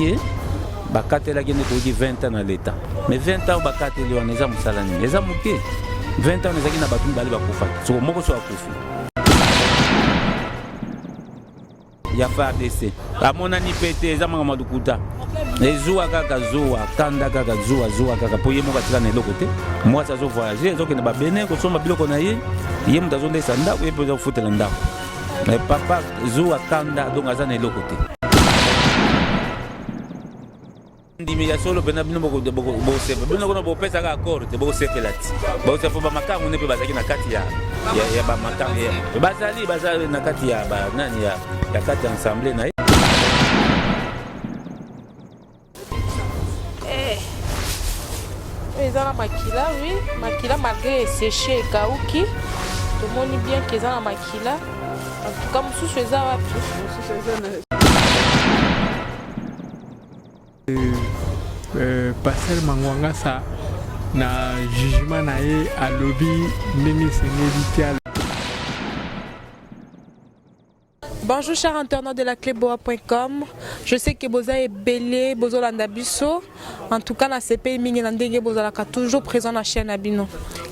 Ye bakatelaki nde toyoki 20 ans na leta mais 20 ans bakateli wana eza mosala nini eza moke 20 ans ezalaki na bato mibale bakufaki soko moko so akufi ya fardc amonani mpe te eza makambo ya lokuta ezuwa kaka zuwa kanda kaka zuwa zuwa kaka mpo ye moko atika na eloko te mwasi azo voyage azokende babene kosomba biloko na ye ye moto azolesa ndako ye mpe azofutela ndako Mais papa zuwa kanda donc aza na eloko te. Ndimi ya solo pena bino bokosepela bino kuna bopesaka accord te bokosepela ti bokosepela bamakangu nde mpe bazalaki na kati ya ya bamakangu bazali bazali na kati ya ba nani ya ya kati ya ensemble na ye. Eh. Oyo eza na makila oui makila malgré eseche ekauki tomoni bien ke eza na makila en tout cas mosusu eza wapi mosusu eza na euh, pasteur mangwangasa na jugement na ye alobi ndenge esengeli te. Bonjour chers internautes de la cleboa.com. Je sais que boza ebele bozolanda biso. En tout cas na CPI mingi na ndenge bozalaka toujours présent na chaîne na bino.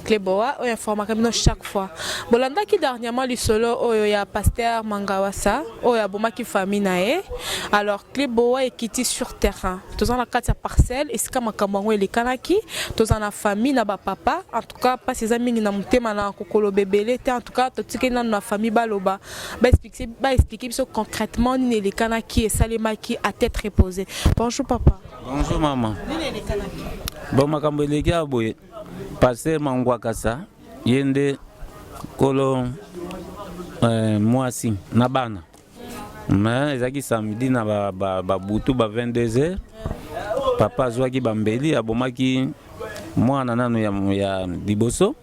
Cleboa oyo informaka bino chaque fois. Bolandaki dernièrement lisolo oyo ya pasteur Mangawasa oyo abomaki famille na ye. Alors Cleboa ekiti sur terrain. Toza na kati ya parcelle esika makambo yango elekanaki. Toza na famille na ba papa. En tout cas pasi eza mingi na motema na kokoloba ebele te. En tout cas totikeli nanu na famille baloba. Ba expliquer ba expliquer biso concrètement nini elekanaki esalemaki à tête reposée. Bonjour papa. Bonjour maman. Nini elekanaki? Bon makambo eleki awa boye pasteur Mangwakasa ye nde kolo eh, mwasi na bana mais ezalaki samedi na babutu ba, ba, ba 22 heures papa azwaki bambeli abomaki mwana nanu ya, ya liboso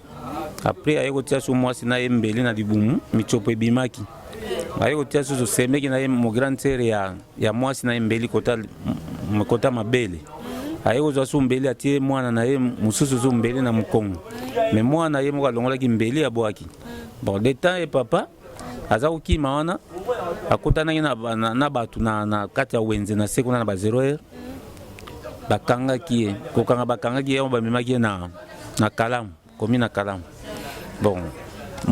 Après aye kotia su mwasi na ye mbeli na libumu, michopo ebimaki. Aye kotia susu semeki na ye mo grande sœur ya, ya mwasi na ye mbeli kota, kota mabele. Aye kozwa su mbeli atie mwana na ye mosusu su mbeli na mokongo. Mais mwana ye moko alongolaki mbeli abwaki. Bon, de temps ye papa aza kokima wana akutanaki na, na, na bato na, na kati ya wenze na se kuna na ba 0 heure bakangaki ye kokanga bakangaki ye bamemaki ye na, na kalamu komi na kalamu bon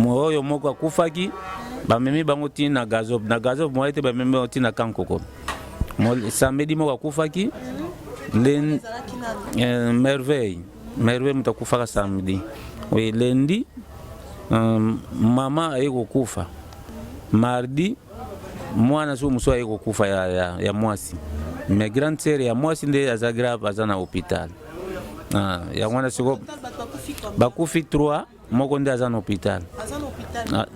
oyo moko akufaki bamemi bango ti na gazop na gazop moye te bamemi bango ti na kankoko samedi moko akufaki le eh, merveille merveille moto akufaka samedi oui lundi euh, mama aye kokufa mardi mwana soki mosusu aye kokufa ya, ya, ya mwasi mais grande sœur ya mwasi nde aza grave aza na hôpital ah, yango wana siko bakufi 3 moko nde aza na hôpital ah,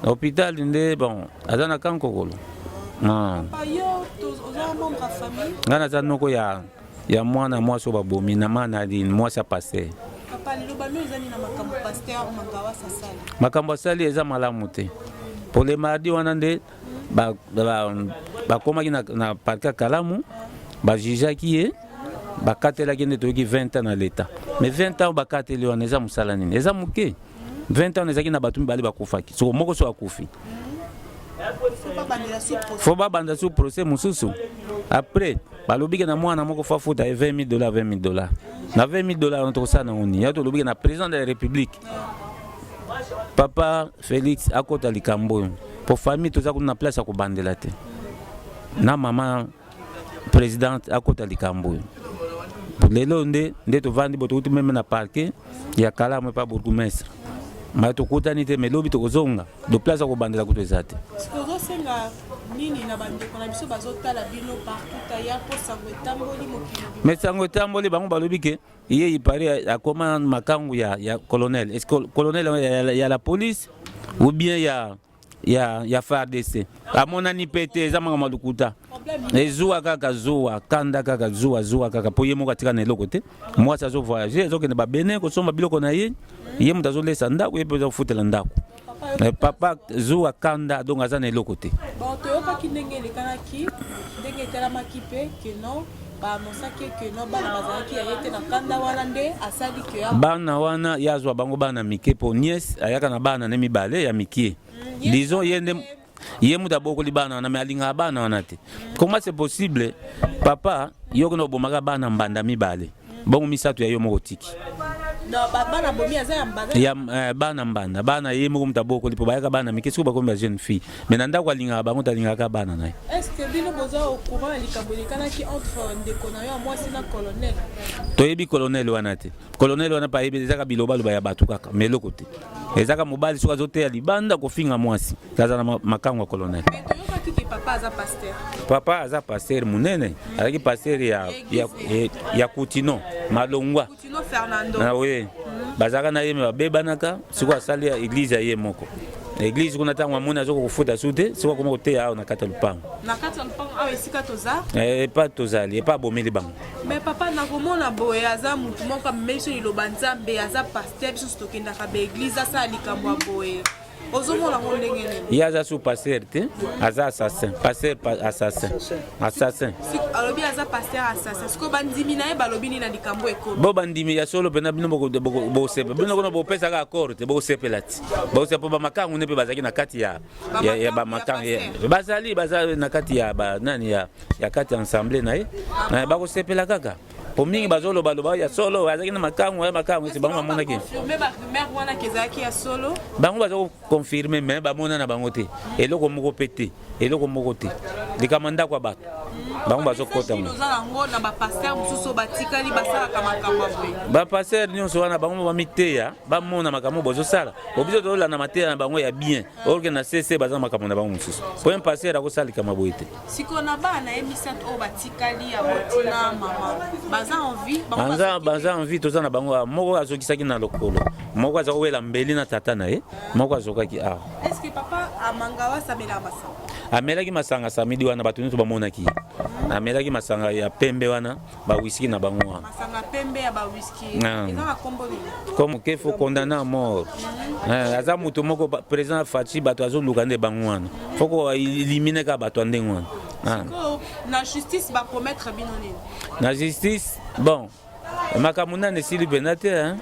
na hôpital nde bon aza na kankokolo ah. ngai naza noko ya ya mwana mwasi oyo babomi na mana nini mwasi ya pasteur makambo asali eza malamu te po le mardi wana nde bakomaki ba, ba na, na parke ya kalamu bajujaki ye bakatelaki nde toyoki 20 ans na leta mais 20 ans bakateli wana eza mosala nini eza moke 20 ans ezalaki na bato mibale bakufaki soko moko so akufi fo babanda su procès mosusu après balobi ke na mwana moko fo afuta ye 20 000 dollars 20 000 dollars na 20 000 dollars wana tokosala nango nini ya tolobi ke na président de la république papa félix akota likambo oyo mpo famille toza kuna na place ya kobandela te na mama presidente akota likambo oyo lelo nde nde tovandi bo tokuti meme na parquet ya kalamu epa bourgmestre ma tokutani te me lobi tokozonga do place ya kobandela kutu eza te ozosenga nini na bandeko na biso bazotala bino partout aya mpo sango etamboli mokili me sango etamboli bango balobi ke ye ipare akoma makangu ya, ya colonel est ce colonel ya, ya, ya la police ou bien ya ya, ya FARDC amonani mpe te, eza makambo ya lokuta, ezuwa kaka zuwa kanda kaka zuwa zuwa kaka mpo ye moko atika na eloko te. Mwasi azo voyage azokende babene kosomba biloko na ye, ye moto azolesa ndako, ye mpe azofutela ndako. Eh, papa zuwa kanda donc aza na eloko te. Bon, toyokaki ndenge elekanaki ndenge etalamaki mpe que non baanonsaki que non bana bazalaki ya ye te na kanda wana nde asali que bana wana ye azwa bango bana mike mpo nièce ayaka na bana ne mibale ya mikie mm, disons ye nde. Ye moto abokoli bana wana, mais alingaka bana wana te. Comment c'est possible, papa, yo kona obomaka bana mbanda mibale, bongo misato ya yo moko tiki? Bana bomi aza ya mbanda? Ya bana mbanda, bana ye moko moto abokoli, mpo bayaka bana mike, soki bakomi ba jeune fille. Mais na ndako alingaka bango te, alingaka bana na ye. Est ce que bino boza au courant ya likambo elekanaki entre ndeko na yo ya mwasi na colonel? Toyebi colonel wana te. Colonel wana mpe ayebi, ezaka bilobaloba ya bato kaka, mais eloko te. Ezaka mobali soki azoteya libanda kofinga mwasi, aza na makango ya colonel. Mais toyokaki ke papa aza pasteur. Papa aza pasteur monene, azalaki pasteur ya Kutino Malongwa. Kutino Fernando. Ah, oui. Bazalaka na ye, mais babebanaka. Sikoyo asali ya église ya ye moko. Église kuna, ntango amoni azoka kofuta su te, sikoyo akoma koteya awa na kati ya lupango. Na kati ya lupango awa esika toza? Epa tozali, epa abomeli bango. Mais papa, nakomona boye, aza motu moko amemeli biso liloba Nzambe, aza pasteur, biso tokendaka baéglise, asala likambo ya boye, ozomona yango ndenge nini? Ye aza su pasteur te, aza assassin, pasteur assassin, assassin. Alobi aza pasteur assassin. Sikoyo bandimi na ye balobi nini na likambo ekomi? Bo bandimi ya solo mpena, bino bosepela, bino kuna bopesaka accord te, bosepela ti bosepela. Bamakangu nde mpe bazalaki na kati ya bamakangu, bazali baza na kati ya banani ya kati ya ensemble na ye, bakosepela kaka, po mingi bazolobaloba ya solo azalaki na makangu ya makangu, esi bango bamonaki. Bango baza koconfirmer, mais bamona na bango te, eloko moko mpe te, eloko moko te. Likambo ndako ya bato, bango bazokota. Bapasteur nyonso wana, bango bamiteya, bamona makambo bozosala. Biso tozolanda mateya na bango ya bien, orke na cc baza makambo na bango mosusu, po un pasteur akosala likambo boye te. Sikoyo na bana na ye misato oyo batikali ya botina mama, baza en vie? Baza en vie, toza na bango. Moko azokisaki na lokolo, moko aza kowela mbeli na tata na ye, moko azokaki awa. Est ce que papa Amangawasa amelaka masanga? Amelaki masanga samedi wana, bato nyonso bamonaki ye amelaki masanga ya pembe wana, bawisiki na bango wana. Masanga pembe ya bawiski, eza na kombo nini? Comme ke faut condamner à mort. Aza moto moko, président Fatshi, bato azoluka nde bango wana, faut ko éliminer kaka bato ya ndenge wana. Na justice bapromettre bino nini? Na justice, bon, makambo nani esili mpenza te,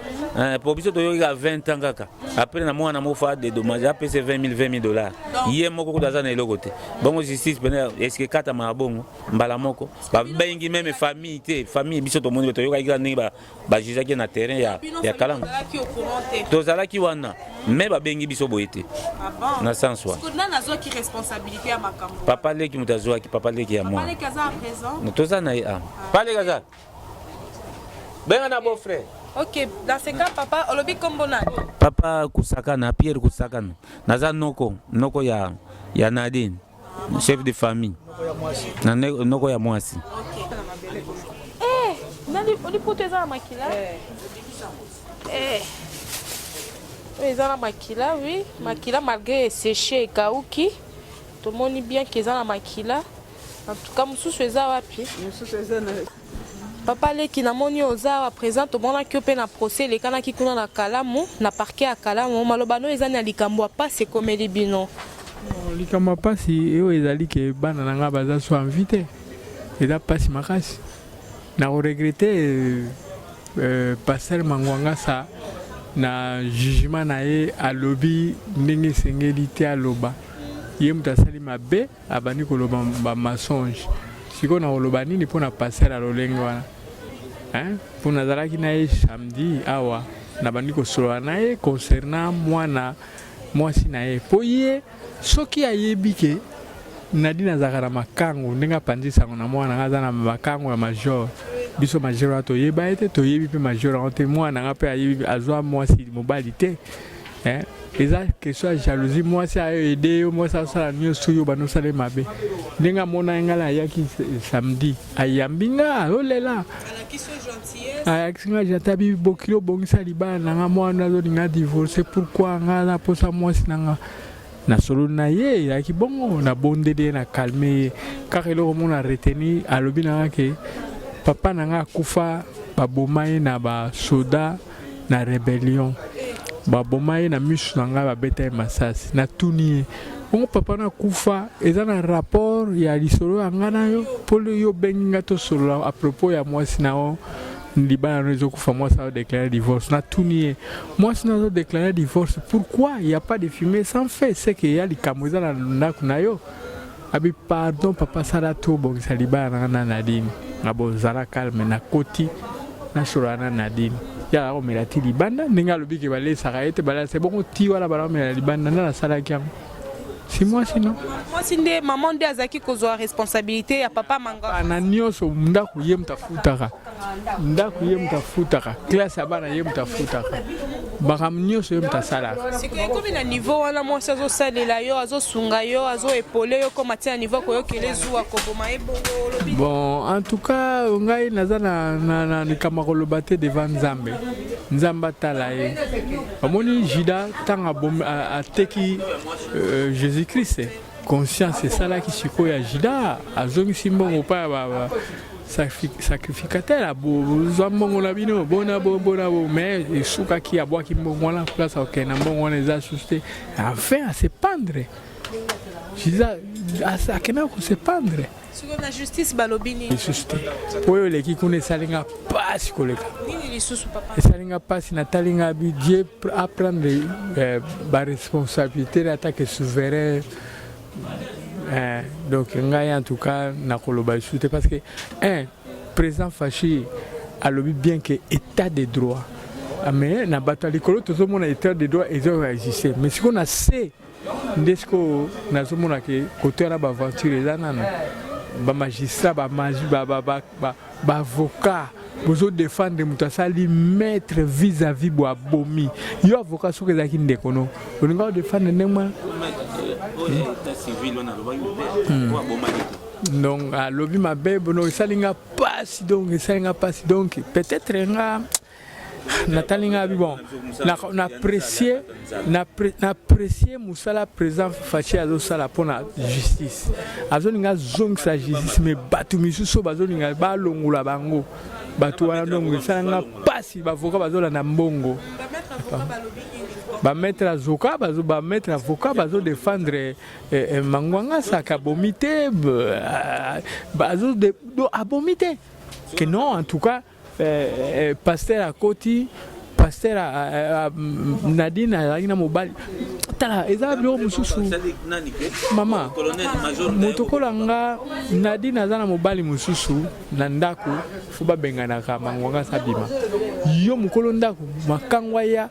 po biso toyoki kaka 20 ans kaka. Après na mwana moko fa dédommage, apesa 20 000 20 000 dollars, ye moko kuta aza na eloko te. Bongo justice pene eske ekatamaka bongo mbala moko? Babengi même famille te. Famille, biso tomoni, toyokaki kaka ndenge bajugaki na terrain ya Kalamu. Tozalaki wana, mais babengi biso boye te na sens wana. Papa leki moto azwaki, papa leki ya mwana, toza na ye. A papa leki aza benga na beau frère. Ok, dans ce cas, papa, olobi kombo nani? Papa Kusakana, Pierre Kusakana. Naza noko ya Nadine, chef de famille. Na noko ya mwasi. Eh, nani oliputu eza na makila? Eh. Oyo eza na makila, oui, makila malgré eséché, ekauki. Tomoni bien ke eza na makila. En tout cas, mosusu eza wapi? Mosusu eza na Papa leki, namoni oza awa présent. Tomonaki yo mpe na procès elekanaki kuna na Kalamu, na parquet ya Kalamu. Maloba no eza na likambo ya pasi ekomeli bino? Likambo ya mpasi oyo ezali ke bana na ngai baza so en vie te, eza mpasi makasi. Na koregretter pasteur Mangwangasa, na jugement na ye alobi ndenge esengeli te aloba. Ye moto asali mabe, abandi koloba bamensonge. Sikoyo na koloba nini mpona pasteur ya lolenge wana? Mpo nazalaki na ye samedi awa, nabandi kosolola na ye concernant mwana mwasi na ye, mpo ye soki ayebi ke Nadine azalaka na makango, ndenge apanzi sango na mwana nga aza na makango ya major. Biso major wana toyeba ye te, toyebi mpe major yango te. Mwana nga mpe ayebi azwa mwasi mobali te. Eza question ya jalousie. Mwasi ayo ede yo, mwasi asala nyonso, yo banda osala ye mabe. Ndenge amona ye ngai, ayaki samedi, ayambi nga, azolela, ayakisi nga jata abi bokili obongisa libala na nga, mwana azolinga divorce, pourquoi nga naposa mwasi na nga? Nasololi na ye, ezalaki bongo, nabondeli ye, na calme ye kaka. Eloko mona retenir, alobi na nga ke papa na nga akufa, baboma ye na basoda na rébellion, baboma ye na misu na ngai, babeta ye masasi. Natuni ye bongo, papa na kufa eza na rapport ya lisolo ya nga na yo, mpo yo obengi nga tosolola à propos ya mwasi na yo? Libala no ezokufa, mwasi azodeklare divorce. Natuni ye, mwasi no azodeklare divorce, pourquoi? Y a pas de fumée sans feu. C'est que ya likambo eza na ndako na yo. Abi pardon papa, sala to obongisa libala nanga na Nadine. Nga bozala calme, nakoti, nasolola na Nadine. Yaka komela ti libanda, ndenge alobi ke balesaka ye te, balesa bongo ti wana banakomela libanda. Nde nasalaki yango si mwasi no. Mwasi nde, mama nde azalaki kozwa responsabilité ya papa Manga. Na nyonso, ndako ye moto afutaka, ndako ye moto afutaka, classe ya bana ye moto afutaka, makambo nyonso ye moto asalaka. Sikoyo ekomi na niveau wana, mwasi azosalela yo, azosunga yo, azoepole yo, koma tia na niveau koyokela ezuwa, koboma ye bongo, olobi? Bon, en tout cas ngai naza na likambo ya koloba te devant Nzambe. Nzambe atala ye. Omoni Juda, ntango ateki Jésus Christ, conscience esalaki sikoyo ya Juda, azongisi mbongo mpa ya sacrificateur, abozwa mbongo na bino bona bo bona bo. Mais esukaki abwaki mbongo wana, place akokende na mbongo wana eza susu te. Enfin ase pendre, Juda akendaka kose pendre. Sikoyo na justice balobi nini? Lisusu te. Oyo eleki kuna esalinga mpasi koleka. Nini lisusu, papa? Esalinga mpasi, natali nga bi Dieu aprendre baresponsabilité en tant que souverain. Donc ngai en tout cas nakoloba lisusu te, parce que un président Fatshi alobi bien que état de droit, mais na bato ya likolo tozomona état de droit ezoexiste, mais sikoyo na se nde sikoyo nazomona ke kote wana baaventure eza nano. Bamagistrat, baavocat bozodefendre moto asali maître vis-à-vis bo abomi. Yo avocat, soki ezalaki ndeko no, olinga odefendre ndenge wana? Donc alobi mabe bono, esali nga mpasi. Donc esali nga mpasi. Donc peut-être nga natali nga bi bon, na apprécier mosala président Fatshi azosala mpona justice. Azolinga azongisa justice, mais bato misusu oyo bazolinga balongola bango, bato wana. Donc esala nga mpasi, bavoka bazolanda mbongo, bamaître avocat, bamaître avocat bazodefendre Mangwanga saka abomi te, abomi te que non. En tout cas pasteur akoti, pasteur Nadine azalaki na mobali. Tala, eza biloko mosusu, mama. Moto kola nga, Nadine aza na mobali mosusu na ndako, fo babenganaka Mangwanga sabima. Yo mokolo ndako, makango ya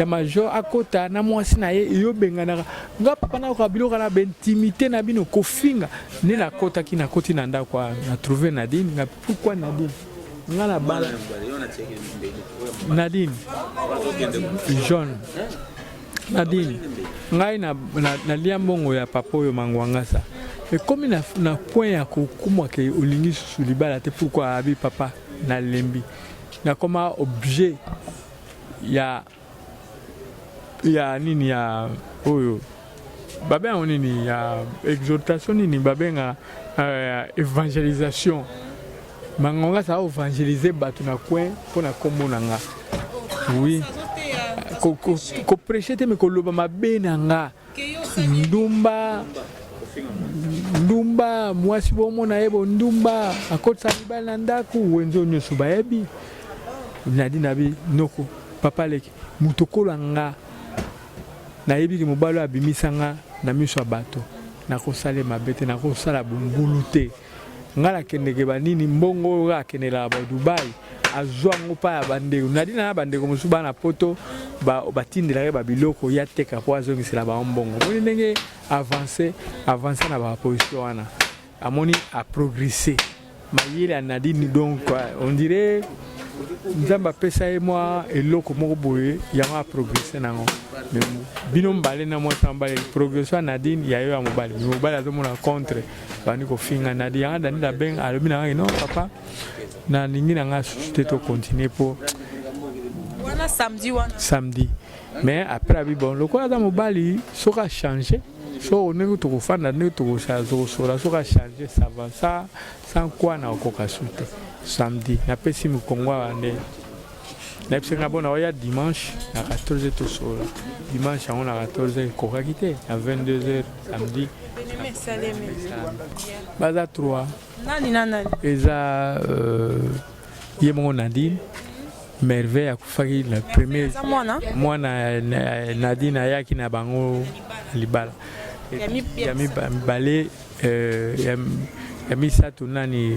major akota na mwasi na ye, yo benganaka nga papa. Nayoka biloko na baintimité na bino, kofinga nde nakotaki. Nakoti na ndako, na trouve Nadine. Nga pourquoi Nadine? Nga na bala Nadine jaune. Nadine, ngai nalia mbongo ya papa oyo Mangwangasa. Ekomi na point ya kokumwa ke olingi susu libala te, pourquoi? Abi papa, nalembi, nakoma objet ya nini, ya oyo babenga nini, ya exhortation, nini babenga, évangélisation. Mangonga sa évangéliser bato na coin mpo na nkombo na nga. Oui, koprêche te, me koloba mabe na nga, ndumba, ndumba, mwasi bomona ye bo ndumba, akotisa mibali na ndako, wenze oyo nyonso bayebi. Nadi nabi noko papa leki, moto kola nga, nayebiki mobali oyo abimisa nga na miso ya bato, nakosala mabe te, nakosala bongulu te. Ngai nakendeke banini, mbongo oyo akendelaka ba Dubai, azwa yango mpa ya bandeko. Nadi na bandeko mosusu bana poto, batindelaka babiloko ya teka mpo azongisela bango mbongo. Moni ndenge avance, avance na baposition wana, amoni aprogresse mayele ya Nadine. Donc on dirait Nzambe apesa ye mwa eloko moko boye, yango aprogresse nango. Mais bino mibale na mwasi na mobali, progression ya Nadine, ya yo ya mobali, mais mobali azomona contre, bandi kofinga Nadine. Yango Nadine abenga, alobi na ngai: "Non papa, nalingi na ngai susu te, tocontinue mpo." Wana samedi wana? Samedi. Mais après abi bon, lokola aza mobali, soki achange, so ndenge tokofanda, ndenge tokosola, soki achange, ça va. Ça sans quoi na okoka su te. Samedi napesi mokongo awa, nde nayebisi nga bona oya dimanche na 14, tosola dimanche yango na 14. Ekokaki te, na 22 heures samedi. Esalemi. Baza 3. Nani na nani? Eza Ye moko Nadine, Merveille akufaki na premier mwana. Mwana Nadine ayaki na bango na libala. Ya mibale, ya misato nani?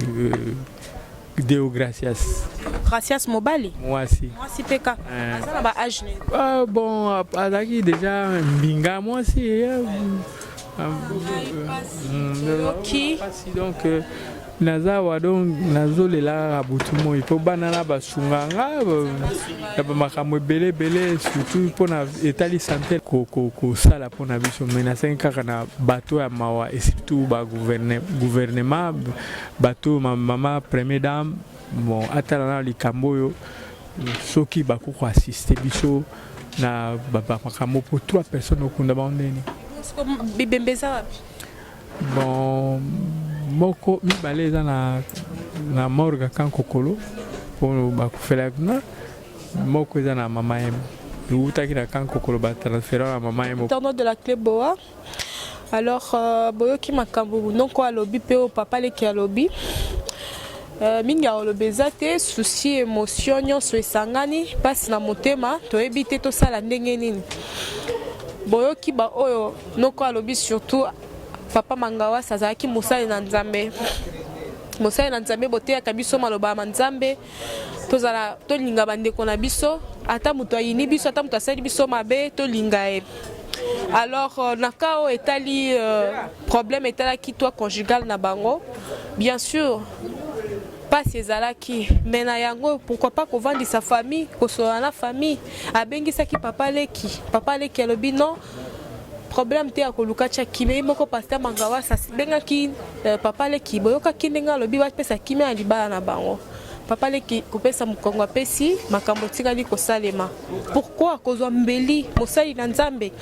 Deo Gracias. Gracias mobali? Mwasi. Mwasi mpe kaka? Aza na ba âge nini? Ah, bon, azalaki déjà mbinga mwasi. Oki. Donc naza awa, donc nazolela kaka butu moi mpo bana na basunga nga ya bamakambo ebele ebele, surtout mpona etali santé, kosala mpona biso. Mais nasengi kaka na bato ya mawa et surtout bagouvernement, bato, mama première dame, bon, atala na likambo oyo, soki bakoki koassister biso na makambo mpo trois personnes okunda bango ndeni. Bibembe eza wapi? Bon, moko, mibale eza na morgue Kankokolo mpo bakufela kuna. Moko eza na Mama Yemo, eutaki na Kankokolo, batransférer na Mama Yemo. Internaute de la Clé Boa, alors boyoki makambo noko alobi mpe oyo papa leki alobi. Mingi ya koloba eza te. Souci, émotion nyonso esangani, mpasi na motema, toyebi te tosala ndenge nini. Boyoki baoyo noko alobi, surtout papa Mangawasi azalaki mosali na Nzambe, mosali na Nzambe. Boteyaka biso maloba ya Nzambe, tozala tolinga bandeko na biso, ata moto ayini biso, ata moto asali biso mabe, tolinga ye. Alors na cas oyo etali problème etalaki toit conjugal na bango, bien sûr mpasi ezalaki, mais na yango, pourquoi pas kovandisa famille, kosolola na famille? Abengisaki papa leki, papa leki alobi non, problème te ya koluka tia kimia. Ye moko pasteur Mangawasi abengaki papa leki, boyokaki ndenge alobi bapesa kimia ya libala na bango. Papa leki kopesa mokongo, apesi, makambo etikali kosalema. Pourquoi kozwa mbeli, mosali na Nzambe,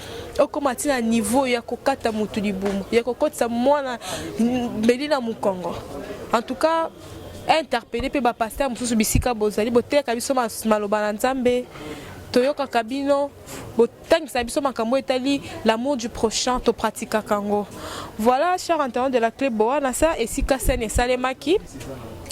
okóma ntina niveau ya kokata motu libumu, ya kokotisa mwana mbeli na mokongo? En tout cas, interpeller mpe bapasteur mosusu bisika bozali, boteyaka biso maloba na Nzambe, toyokaka bino, botangisa biso makambo etali l'amour du prochain, topratikaka yango. Voilà, cher internaute de la Clé Boa, na sa esika scène esalemaki,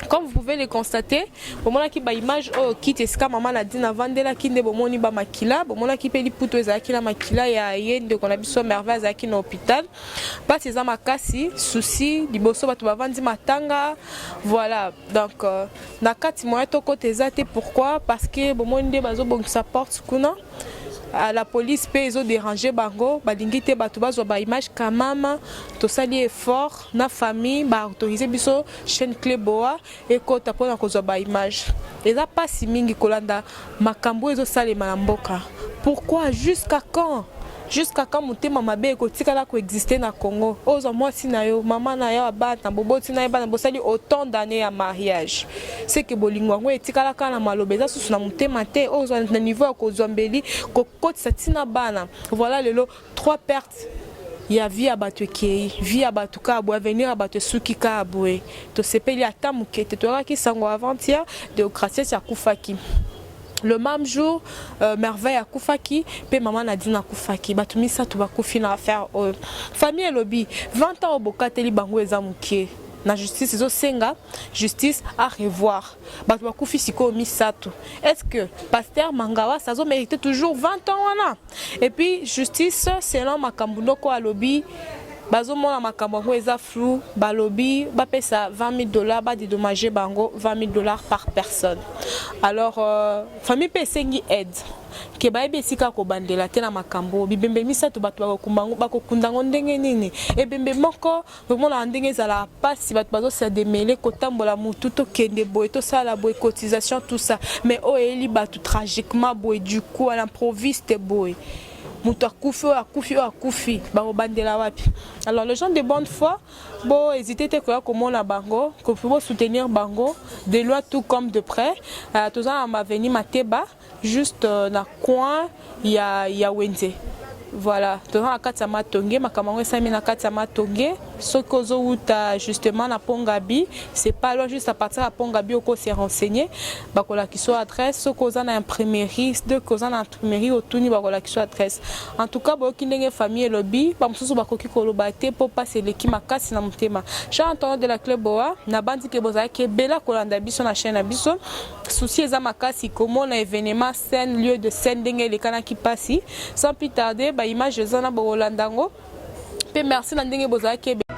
comme vous pouvez le constater, bomonaki baimage oyo, kiti esika mama Nadine avandelaki nde bomoni bamakila, bomonaki mpe liputo ezalaki na makila ya ye ndeko na biso Merveille azalaki na hôpital. Mpasi eza makasi, souci liboso, bato bavandi matanga. Voilà, donc na kati moyen tokota eza te. Pourquoi? Parce que bomoni nde bazobongisa porte kuna, la police mpe ezodéranger bango, balingi te bato bazwa baimage. Quand même tosali effort na famille, baautoriser biso chaîne Clé Boa ekota mpona kozwa baimage. Eza mpasi mingi kolanda makambo ezosalema na mboka. Pourquoi? Jusqu'à quand? Jusqu'à quand motema mabe ekotikala koexister na Congo? Ozwa mwasi na yo, mama na yo, abana, boboti na ye bana, bosali autant d'année ya mariage, c'est que bolingo yango etikala kaka na maloba, eza susu na motema te. Ozwa na niveau ya kozwa mbeli, kokotisa ntina bana. Voilà, lelo trois pertes ya vie ya bato ekei, vie ya bato kaka boye, avenir ya bato esuki kaka boye. Tosepeli ata moke te. Toyokaki sango avant-hier, Deogratias akufaki. Le même jour, Merveille akufaki mpe mama Nadine akufaki. Bato misato bakufi na affaire oyo. Famille elobi 20 ans oyo bokateli bango eza moke. Na justice ezosenga justice à revoir. Bato bakufi sikoyo misato. Est ce que pasteur Mangawasi azomérite toujours 20 ans wana? Et puis justice, selon makambo ndoko alobi, bazomona makambo yango eza flou. Balobi bapesa 20 000 $, badédommager bango 20 000 $ par personne. Alors famille mpe esengi aide ke bayebi esika kobandela te na makambo. Bibembe misato, bato bakokunda yango ndenge nini? Ebembe moko, tomonaka ndenge ezalaka mpasi, bato bazosademele kotambola motu, tokende boye, tosala boye, cotisation, tout ça. Mais oyo eyeli bato tragiquement boye, du coup à l'improviste boye, moto akufi, oyo akufi, oyo akufi, bakobandela wapi? Alors les gens de bonne foi, bo hésiter te koya komona bango, bosoutenir bango de loin tout comme de près. Toza na avenue Mateba, juste na coin ya wenze. Voilà, toza na kati ya Matonge, makambo yango esalemi na kati ya Matonge. Soki ozowuta justement na Pongabi, c'est pas loin, juste à partir ya Pongabi oko se renseigner, bakolakisa yo adresse. Soki oza na imprimerie, soki oza na imprimerie otuni, bakolakisa yo adresse. En tout cas, boyoki ndenge famille elobi, bamosusu bakoki koloba te mpo mpasi eleki makasi na motema. Cher internaute de la Club Boa, nabandi ke bozalaki ebele kolanda biso na chaîne na biso. Souci eza makasi komona événement scène, lieu de scène, ndenge elekanaki mpasi. Sans plus tarder, baimage eza na bokolanda yango mpe. Merci na ndenge bozalaki ebele.